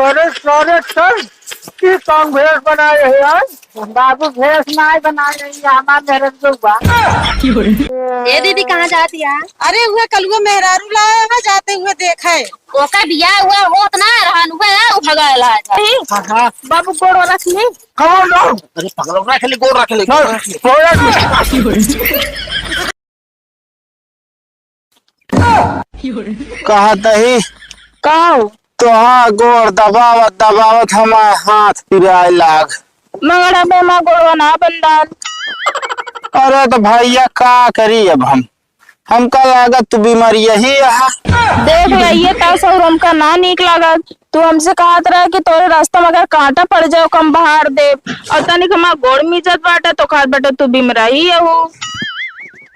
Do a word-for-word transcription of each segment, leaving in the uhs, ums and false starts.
अरे सारे चल, की काम भेष बनाए है यार? बाबू भेष नाय बनाए है, ये हमार मेहरारू बा। ए दीदी, कहाँ जात या? अरे, उहे कलुआ मेहरारू लाए है, जाते हुए देखे। ओकर बियाह हुआ होत ना रहन, उहे उ भगाए ला है। हाँ, हाँ। बाबू गोड़ रख ले। कौन? अरे पगला, रख ले, गोड़ रख ले, गोड़ रख ले। कहत ही का हो? तोहार गोड़ दबावत दबावत हमार हाथ पिराए लाग। मगर अब हमार गोड़वा ना बंदान। अरे तो भैया का करी अब हम, हमका लागत तू बीमारी यही है। देख ले, ये तास और हमका ना नीक लागत। तू हमसे कहत रहे कि तोरे रास्ता में अगर कांटा पड़ जाओ, कम बहार दे, और तनिक हमार गोड़ मिजत बाटे तो कहत बाटे तू बीमारी है हो।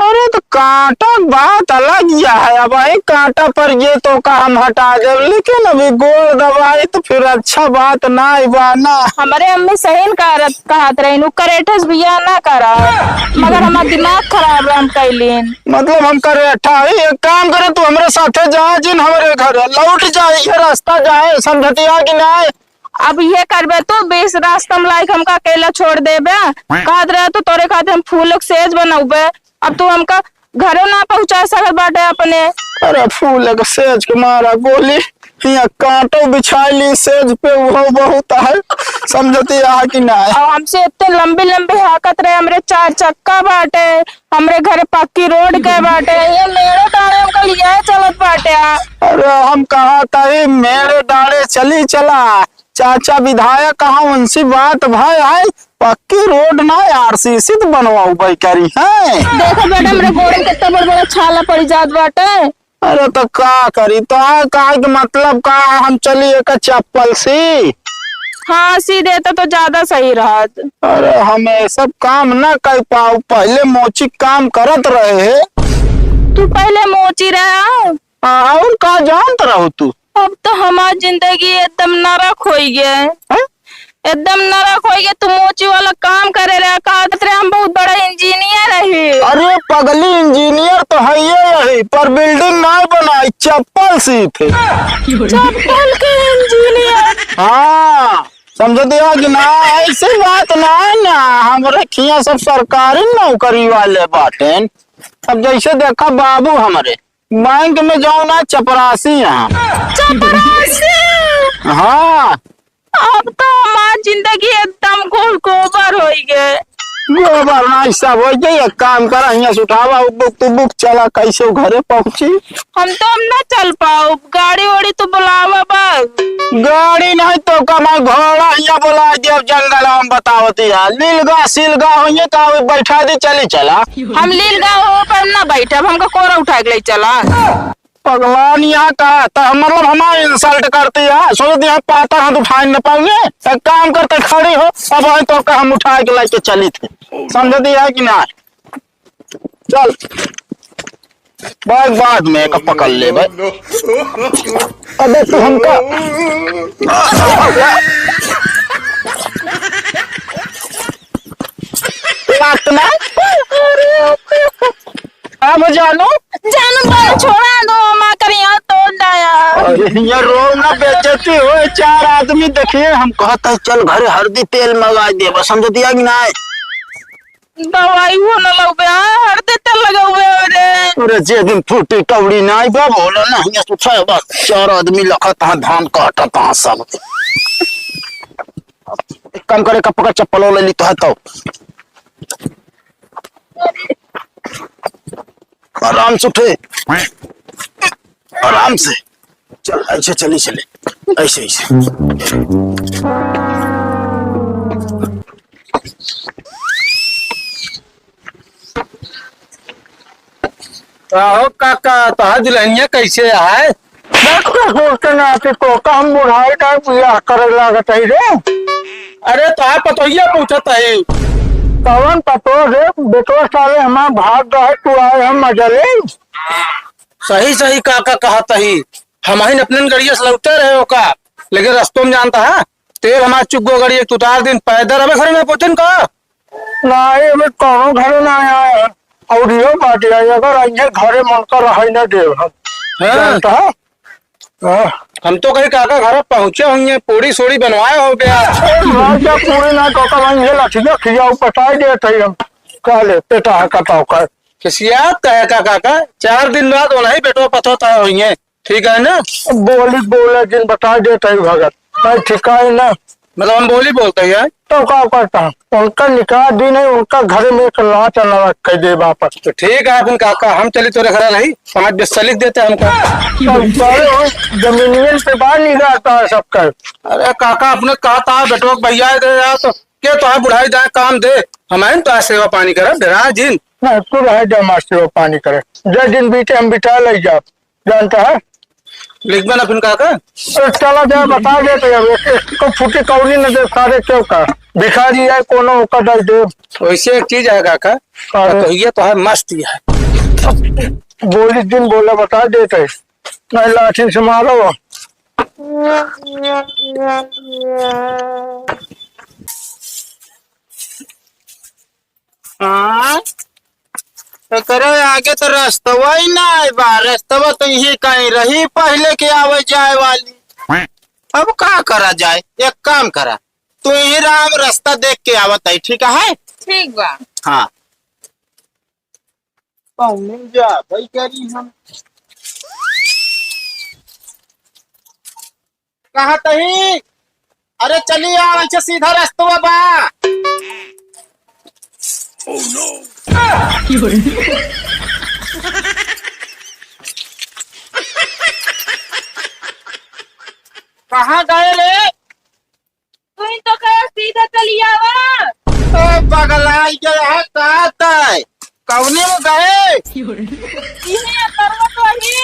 अरे तो कांटा के बात अलग या है, अब एक कांटा पर ये तो का हम हटा देब, लेकिन अभी गोड़ दबाई तो फिर अच्छा बात ना बा ना। हमरे अम्मी सही न कहत, कहत रही, उ करेठस बियाह ना करा, मगर हमार दिमाग खराब रहा, हम कैलीन। मतलब हम करेठा है, एक काम करे, तू हमरे साथे जा जिन हमरे घर, लौट जा, ये रास्ता जाए, समझतिया कि नहीं? अब ये करबे तू, बीच रास्ता में लाइक हमका अकेला छोड़ देबे? कहत रहे तू तोरे खातिर हम फूल के सेज बनौबे, अब तू हमका घरों ना पहुँचा सकत बाटे अपने। अरे फूल के सेज के मारा गोली, हियाँ कांटो बिछाई ली सेज पे, वो बहुत है, समझती है कि नहीं? अब हमसे इतने लंबी लंबी हाकत रहे, हमरे चार चक्का बाटे, हमरे घर पक्की रोड के बाटे, ये मेड़े डाले हमका लिया चलत बाटे। अरे हम कहा था, ये मेड़े डाले चली चला, चाचा विधायक कहाँ उनसी बात भाई है, पक्की रोड ना आरसीसी तो बनवाऊ भाई करी है। देखो बेटा, हमरे गोड़ में कितना बड़ बड़ा छाला पड़ी जात बाटे। अरे तो का करी, तो आ, कहे के मतलब का है, हम चली एक चप्पल सी। हाँ, सी देता तो ज्यादा सही रहत। अरे हम ये सब काम ना कर पाऊ, पहले मोची काम करत रहे। तू पहले मोची रहा? हाँ, और का जानत रहू तू? अब तो हमार जिंदगी एकदम नरक होइ गए। हैं? एकदम नरक होइ गए। तू मोची वाला काम करे रहे, कहत रहे हम बहुत बड़ा इंजीनियर रही। अरे पगली, इंजीनियर तो है ये यही, पर बिल्डिंग ना बनाई, चप्पल सीथे। चप्पल के इंजीनियर? हाँ, समझ दिया कि ना, ऐसी बात ना है ना, हमरे खिया सब सरकारी नौकरी वाले बाटेन। अब जैसे देखा बाबू हमरे, बैंक में जाओ ना, चपरासी यहाँ। चपरासी? हाँ। अब तो हमार जिंदगी एकदम गोल गोबर होइ गए। गोबर ना, ई सब होइ गए। एक काम करा, यहाँ से उठावा, उबुक तुबुक चला, कैसे घरे पहुँची? हम तो अब ना चल पाउब, गाड़ी वाड़ी तो बुलावा बस। गाड़ी नहीं तो कमा घोड़ा यहाँ बुला दिया, जंगल हम बतावती है, लीलगा सीलगा होइए का बैठा दी, चली चला। हम लीलगा हो पर ना बैठब, हमका कोरा उठा के ले चला। पगलान यहाँ का, तो हम, मतलब, हमार insult करती है। सोचती है पातर हाथ उठाए न पाऊंगे। एक काम करते, खड़ी हो, अब वहीं तो का हम उठा के लेके चली थे, समझती है कि ना? चल, बैग बाद में एक पकड़ ले भाई। अबे तू हमका लात ना। अरे, अब जानू? जानू बा, छोड़ा दो, माँ करिया तोड़ डाया। अरे, ये रो ना, बेइज्जती हो, चार आदमी देखिए, हम कहता है, "चल घरे हरदी तेल मंगा दे," बस समझ दिया कि ना? दवाई हो न लगबे, हाँ, हरदी तेल लगबे रे। अरे, जे दिन फूटी कौड़ी ना आई बा, बोला ना, हियाँ से उठा बस, चार आदमी लखत हाँ, धान काटत हाँ सब। एक काम करे, का पकड़ चप्पल ले ली तो है तो। आराम से उठे, आराम से। चल, ऐसे चली चले, ऐसे, ऐसे। का हो काका, तोहार दुल्हनिया कैसे है? देख तो सोचते ना कि तो का हम बुढ़ाई का बियाह करे लागत है रे। अरे तोहार पतोहिया पूछत है। कौन पतोह रे? बेटवा साले हमार भाग गए, तू आए हम मजा ले। सही सही काका कहत ही, हमहिन अपने गड़िया से लौटे रहे ओका, लेकिन रस्तों में जानता है, तेल हमार चुक गो गड़िया, एक उतार दिन पैदल अबे घरे ना पहुंचन का। नाही, अबे कौनो घरे ना आया है। और यो बात है, अगर अइहे घरे में उनका रहइ न देब हम। हाँ। जानता है? हाँ। हम तो कही काका घर पहुँचे होइहें, पूड़ी सूड़ी बनवाए होबे। अरे भाई, क्या पूड़ी ना काका, भाई, ये लठिया खिया, वो बताइ देत है हम। का ले, बेटा है, कटाव का। खिसियात है का काका, चार दिन बाद ओनही बेटवा पतोह तय होइहें। ठीक है ना? बोली बोले जिन बताइ देत है भगत। भाई, ठीक है ना? मतलब हम बोली बोलते हैं। तो का करता? उनका निकाह दिन है, उनका घर में एक लात न रख के दे वापस। तो ठीक है, अपन काका, हम चली तोरे घर नहीं, पाँच बिस्सा लिख देते हैं हमका। तो सारे वो जमीनियन पे बाहर नहीं रहता है सबका। अरे काका, अपने कहता है बेटवा के भैया दे यार, तो के तो है बुढ़ाई जाए काम दे, हम आइन तो आज सेवा पानी करे, डरा जिन। नहीं, तू रहे दे हमार सेवा पानी करे, जे दिन बीते हम बिता ले जाब, जानता है? लिखबे ना फिर काका। अरे चला जाए, बता दे तो यार, एक, एक को फूटी कौड़ी न दे सारे, क्यों का भिखारी है कोनो ओका दे दे। वैसे एक चीज है काका, अरे। तो ये तो है मस्त ही है। बोली दिन बोला बता देते, नहीं लाठी से मारो। हाँ? एकरे आगे तो रस्तवा ही ना आए बा, रस्तवा तो यही कहीं रही पहले के आवे जाए वाली। अब का करा जाए, एक काम करा, तू यही राम रास्ता देख के आवत है, ठीक है? ठीक बा। हाँ। कौने जा भाई करी हम? कहाँ तही? अरे चली आओ, ऐसे सीधा रस्तवा बा। कहाँ गए रे? तू ही तो कहे सीधा चली आवा। ओ पगलाई के यहाँ का तय? कौने में गए? इहे अतरवा तो ही।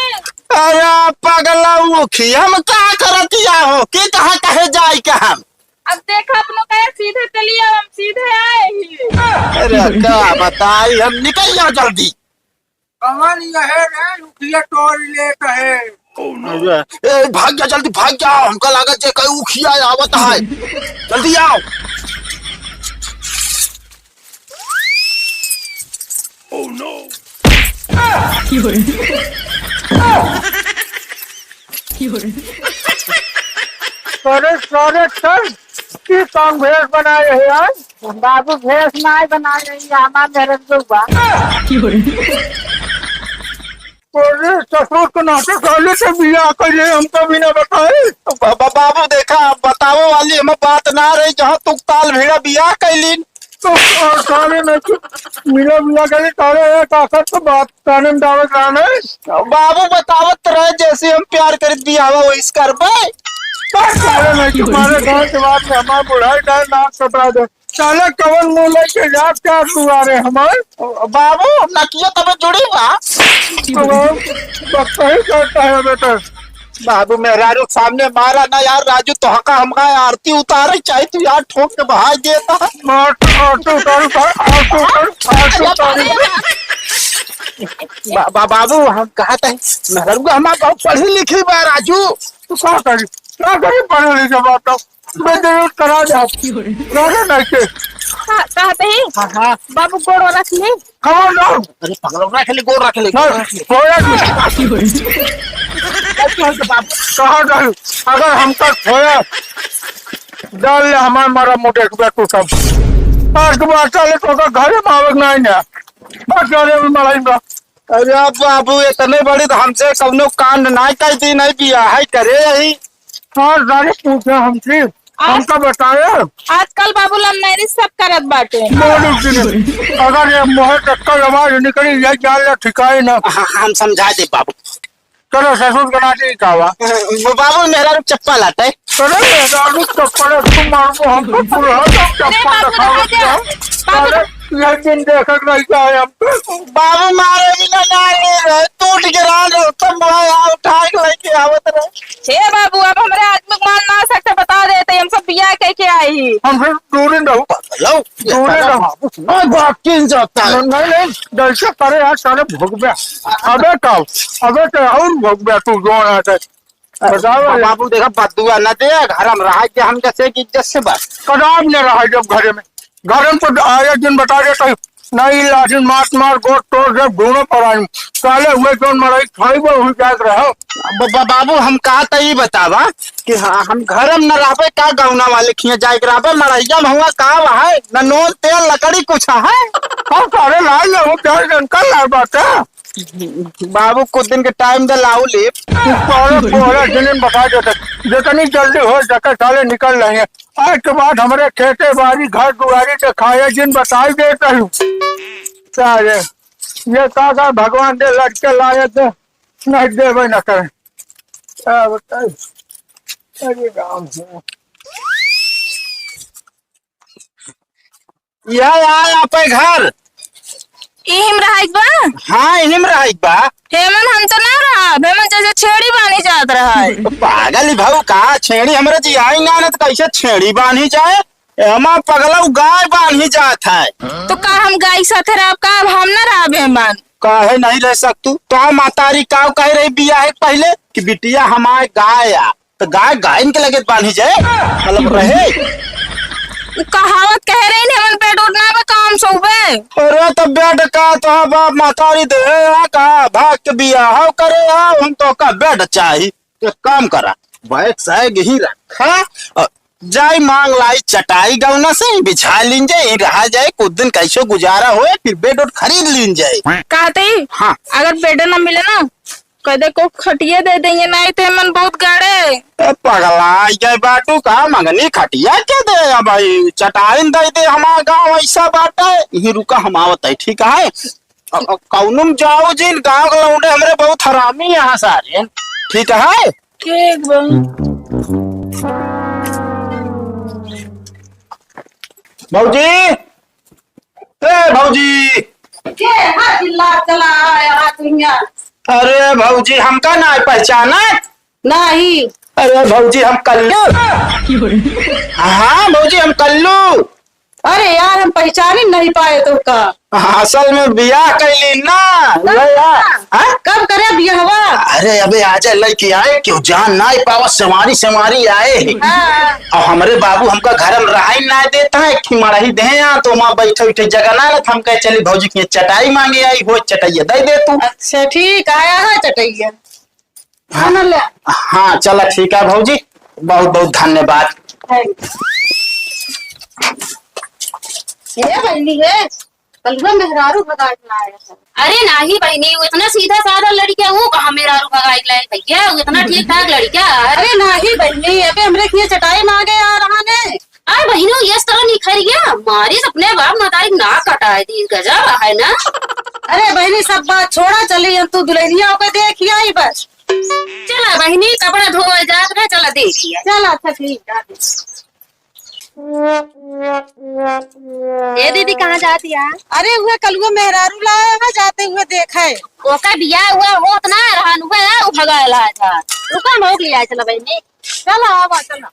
अरे पगला उखी, हम का करतिया हो? के कहाँ कहे जाई के हम? अब देखा अपनो कहे सीधे चली आवा, हम सीधे आए ही। अरे का बताई, हम निकल जाओ जल्दी। कवन यहे रे रुखिया तोड़ लेत है? ए, भाग जा, जल्दी भाग जा, हमका लागत जे कहीं उखिया आवत है। जल्दी आओ। अरे सारे चल, की काम भेष बनाए है आज? बाबू भेष नाय बनाए रही, हमार मेहररुआ। अरे ससुर के नाते साले से बियाह कइले, हमका भी ना बताए। बा-, बा-, बाबू देखा, बतावे वाली हम बात ना रही, जहाँ तू ताल भिड़ा बियाह कइलीन। तो साले नहीं मिला बियाह कइले, साले एक आखिर तो बात काने में डालत रहा नहीं। बाबू बतावत रहे, जैसे हम प्यार करित बियाह वैसे करबे। बस साले नहीं तुम्हारे गाँव के बात में हमार बुढ़ाई टाइम नाक कटा दे। साले कवन मुँह लेके जात का दुआरे हमार? बाबू, नकिया तबे जुड़ी बा। तो बस सही करता है बेटा। बाबू, मेहरारू के सामने मारा ना यार, राजू, तोहका हमका आरती उतारे चाही, तू यार ठोक के बहाई देता। मार, आरती उतारू, आरती उतारू, आरती उतारू। बा-, बा-, बाबू, हम कहत है, मेहरारू हमार बहुत पढ़ी लिखी बा, राजू। तू का करी? का करी पढ़े लिखे बा तो? मैं जरूर करा दे। करा दे के। हाँ, कहत ही? हाँ, हाँ। बाबू गोड़ रख ले। कहाँ जाओ? अरे पगला, रख ले, गोड़ रख ले, गोड़ रख ले। गोड़ रख ले। कहाँ जाओ? अगर हमका खोया, डाल ले हमार मारा मोटे के तू सब। आज के बाद साले तो का घरे में आवे नहीं ना। बस घरे में मड़ाई बा। अरे बाबू, इतने बड़ी तो हमसे कौनो कांड ना कह दी, नहीं बियाह करे यही। हाँ, सारे पूछे हमसे, आप हमका बताए। आजकल बाबू love marriage सब करत बाटे। बोलू कि नहीं? अगर ये मुँह से कल आवाज निकली, ये जान ले ठिकाए ना। हाँ, हम समझा दे बाबू। चलो ससुर के नाते ही कहा। बाबू मेहरारू चप्पल आटे। अरे मेहरारू चप्पल है, तुम मारो हम तो पूरा हम अरे चप्पल बाबू, दिखावत रहा जा। हैं। बाबू, अरे ये दिन देखत नहीं जाए हम तो। बाबू मारे भी ना, ना ले रहे, टूट के रहा रहे, तब मैं आ उठा के लेके आवत रहे। हे बाबू, अब हमरे आदमी को मान ना सकते, बता देते, हम सब बियाह कह के आई ही। हम फिर दूरी रहू। लो, दूरी रहू। बाबू, सुनो, बात किन जाता है। नहीं, नहीं, जैसे करे यार, सारे भोगबे। अबे का, अबे तो और भोगबे तू जोन है। बताओ बा-, बाबू देखा, बदुआ न दे, घर में रहा के हम जैसे कि इज्जत से बस। कदाब न रहा जब घरे में, घरे में तो आए दिन बता देता है, नहीं, लाठी मार मार गोड़ तोड़ दे, ढूंढो परानी। साले हुए जौन मड़ई खाई वो हुई जात रहो। ब-, ब-, बाबू, हम कहा त ई बतावा कि हाँ, हम घर में न रहबे का, गौना वाले खिया जाए के रहबे, मड़ैया में हुआ का है, न नून तेल लकड़ी कुछ है। हम सारे लाई ले, वो प्यार के अंकल ला बात है। बाबू, कुछ दिन के टाइम दे, लाऊ ले। तू सारे बोला जिन बता देते, जितनी जल्दी हो सके साले निकल रहे हैं। आज के बाद हमरे खेते बाड़ी घर दुआरी के खाए जिन बताई देते हूँ। सारे ये का का भगवान दे लड़के लाए थे, नहीं देवे न करें। क्या बताई? अरे राम हो। यह आए आपे घर। इहिम रहाइक बा? हाँ, इहिम रहाइक बा। हेमन हम तो ना रहा, हेमन जैसे छेड़ी बांधी जात रहा है। तो पागल ही भाऊ का, छेड़ी हमरे जी आई ना, ना तो कैसे छेड़ी बांधी जाए? एमा पगलऊ गाय बांधी जात है। तो का हम गाय साथे रहब का? अब हम ना रहब हेमन। काहे नहीं रह सकतू? तो आ मातारी काव कहे रही बियाह के पहले कि बिटिया हमारे गाय आ, तो गाय गायन के लगे बांधी जाए, मतलब रहे। उ कहावत कहे रही ने, हमन बेड उठ ना बे काम सोबे। अरे तो बेड का तो बाप मातारी दे आ का भाग के बियाह करे आ, हम तो का बेड चाही। एक काम करा, बैग सैग ही रखा और जाई मांग लाई चटाई गौना से ही बिछा लीन जाए, यहीं रहा जाए, कुछ दिन कैसे गुजारा होए, फिर बेड उड खरीद लीन जाए। कहते ही हाँ। अगर बेड ना मिले ना, कह दे को खटिया दे देंगे, नहीं तो मन बहुत गड़े। ए, पगला गए बाटू का, मंगनी खटिया के दे? अब भाई चटाइन दे दे, हमारा गांव ऐसा बाटे। यहीं रुका, हम आवत है, ठीक है? अ, अ, कौनो में जाओ जिन, गांव के लौंडे हमरे बहुत हरामी यहाँ सारे, ठीक है? ठीक बा। भौजी, ए भौजी। के हा चिल्ला चला आया हा तू हियां? अरे भौजी, हमका ना पहचानत? नहीं। अरे भौजी, हम कल्लू। हाँ भौजी, हम कल्लू। अरे यार, हम पहचान ही नहीं पाए तो का। असल में बियाह कैली ना, ना, ये यार, ना। हाँ? कब करे बियाहवा? अरे अबे आजा लइके आए, क्यों जान ना पावा, सेवारी सेवारी आए हैं। हाँ। और हमरे बाबू हमका घर में रहाई ना देता है, कि मड़ही दे यहाँ तो वहाँ बैठे बैठे जगह ना, ना तो हम कहे चली भौजी की चटाई मांगे आई, वो चटाइया दे दे तू। अच्छा ठीक, आया है चटाइया। हाँ। खाना ले। हाँ, चला ठीक है भौजी, बहुत बहुत धन्यवाद। है। ये बहनी है, कलुआ मेहरारू भगाए के लाए हैं। अरे नाही बहिनी, वो इतना सीधा साधा लड़िका, वो कहाँ मेहरारू भगाए के लाए भैया, वो इतना ठीक ठाक लड़िका है। अरे नाही बहिनी, अबे हमरे किए चटाई मांगे आ रहा ने। अरे बहिनी, ये तरह निखर गया, मारी अपने बाप मतारी नाक कटाए दी, गजब है ना। अरे बहिनी, सब बात छोड़ा, चली हम तू दुल्हनिया होके देख आई बस। चला बहिनी, कपड़ा धोए जात रहे, चला देखिया। चला, अच्छा ठीक है। ए दीदी, कहाँ जात या? अरे, उहे कलुआ मेहरारू लाए है, जाते हुए देखे। ओकर बियाह हुआ होत ना रहन, उहे ना, उ भगाए ला था। रुका, हम ओक ले आए, चला बहिनी। चला, आवा, चला।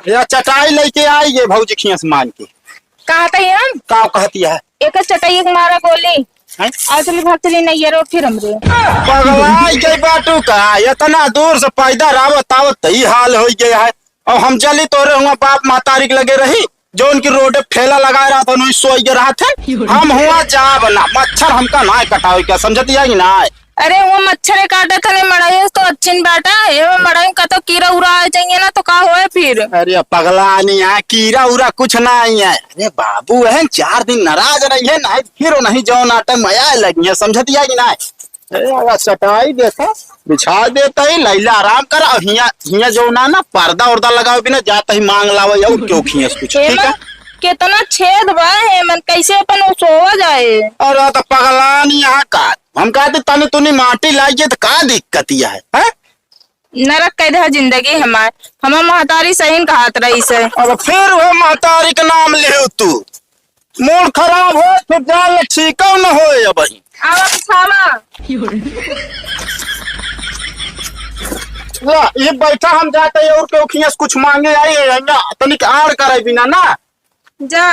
या चटाई लइके आई ये भौजी खियस मान के। कहत ही हम? का कहती है? एक चटाई एक मारा गोली। हैं? आज चली भाग चली नैयर और फिर हमरे। पगलाई गई बाटू का? इतना दूर से पैदल आवत आवत त ई हाल हो गया है। और हम चली तोरे हुआ बाप महतारी के लगे रही, जो उनकी रोड पे ठेला लगा रहा था, उन्हीं सोई के रहा थे। हम हुआ जाब ना, मच्छर हमका ना कटावे क्या, समझती है कि ना? अरे वो मच्छरे काटत हने मड़ई तो अच्छिन बाटा, ये मड़ई में कतो कीड़ा उड़ा आ जाइए ना तो का होए फिर? अरे पगला नहीं है, कीड़ा उड़ा कुछ ना आई है। अरे बाबू है, चार दिन नाराज रही है ना, फिर नहीं जो नाटक मया लगी है, समझती है कि ना? अरे अगर सटाई देखा, बिछा देता ही, लैला आराम कर, और हिया, हिया जो ना, ना पर्दा उर्दा लगाओ बिना जाता ही मांग लावे, और क्यों खियस कुछ, ठीक है? हेमन, कितना छेद बा, हेमन, कैसे अपन वो सोवा जाए? अरे तो पगलान यहाँ का, हम कहते तनी तुनी माटी लाइए तो का दिक्कत यह है, हैं? नरक कह दे जिंदगी हमार, हमार महतारी सही कहत रही से। अब फिर वो महतारी के नाम ले तू, मूड खराब हो तो जान ठीक न हो अब। आवा बिछावा। ला, ये बैठा हम जाते हैं और क्यों खियस कुछ मांगे आई है ना, तनिक आड़ करे बिना ना। जा।